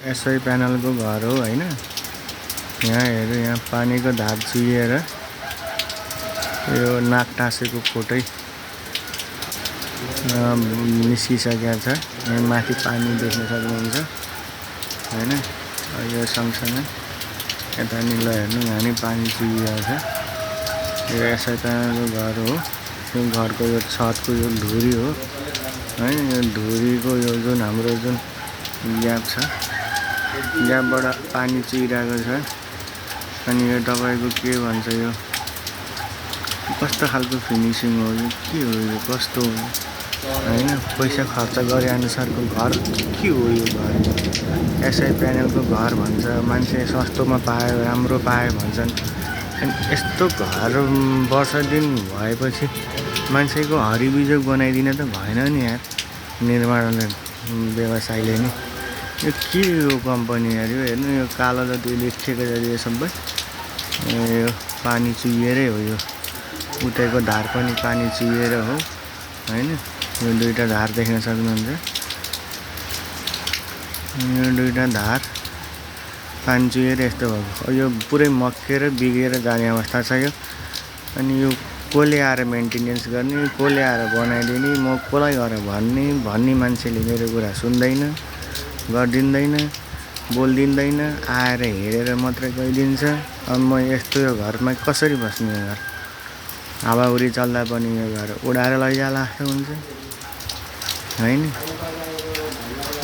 SI प्यानलको घर हो हैन। यहाँ हेर्नु, यहाँ पानीको धार चुहिएर यो नाक टाँसेको फोटै निस्किसकेको छ। यहाँ माथि पानी देख्न सक्नुहुन्छ हैन। यो सँगसँगै यता निलो हेर्नु, यहाँ नि पानी चुहिरहेको छ। यो एसआई प्यानलको घर हो। यो घरको यो छतको यो धुरी हो है। यो धुरीको यो जुन हाम्रो जुन ग्याप छ, ग्यापबाट पानी चुहिरहेको छ। अनि यो तपाईको के भन्छ, यो कस्तो खालको फिनिसिङ हो, यो के हो, यो कस्तो हो हैन। पैसा खर्च गरे अनुसारको घर के हो यो घर। एसआई प्यानलको घर भन्छ, मान्छे सस्तोमा पायो, राम्रो पायो भन्छन्। अनि यस्तो घर वर्ष दिन भएपछि मान्छेको हरिबिजोग बनाइदिन त भएन नि यार, निर्माण व्यवसायले नि। यो के हो कम्पनी यार, यो हेर्नु, यो कालो जति लेखिएको छ यो सबै यो पानी चुहिएरै हो। यो उतैको धार पनि पानी चुहिएर हो हैन। यो दुईटा धार देख्न सक्नुहुन्छ। यो दुईटा धार पानी चुहिएर यस्तो भएको। यो पुरै मक्केर बिग्रेर जाने अवस्था छ यो। अनि यो कसले आएर मेन्टेनेन्स गर्ने, कसले आएर बनाइदिने, म कसलाई गएर भन्ने मान्छेले मेरो कुरा सुन्दैन, गरिदिँदैन, बोलिदिँदैन। आएर हेरेर मात्रै गइदिन्छ। अब म यस्तो यो घरमा कसरी बस्ने यो घर। हावाहुरी चल्दा पनि यो घर उडाएर लैजाला जस्तो हुन्छ हैन।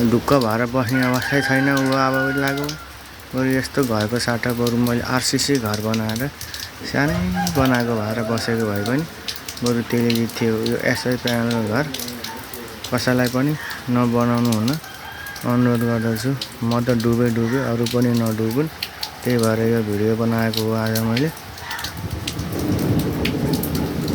ढुक्क भएर बस्ने अवस्थै छैन। ऊ हावाहुरी लाग्यो बरु यस्तो घरको साटा बरु मैले आरसिसी घर बनाएर सानै बनाएको भएर बसेको भए पनि बरु त्यसले जित्थ्यो। यो एसआई प्यानलको घर कसैलाई पनि नबनाउनु हुन अनुरोध गर्दछु। म त डुबे, अरू पनि नडुबुन्। त्यही भएर यो भिडियो बनाएको हो आज मैले।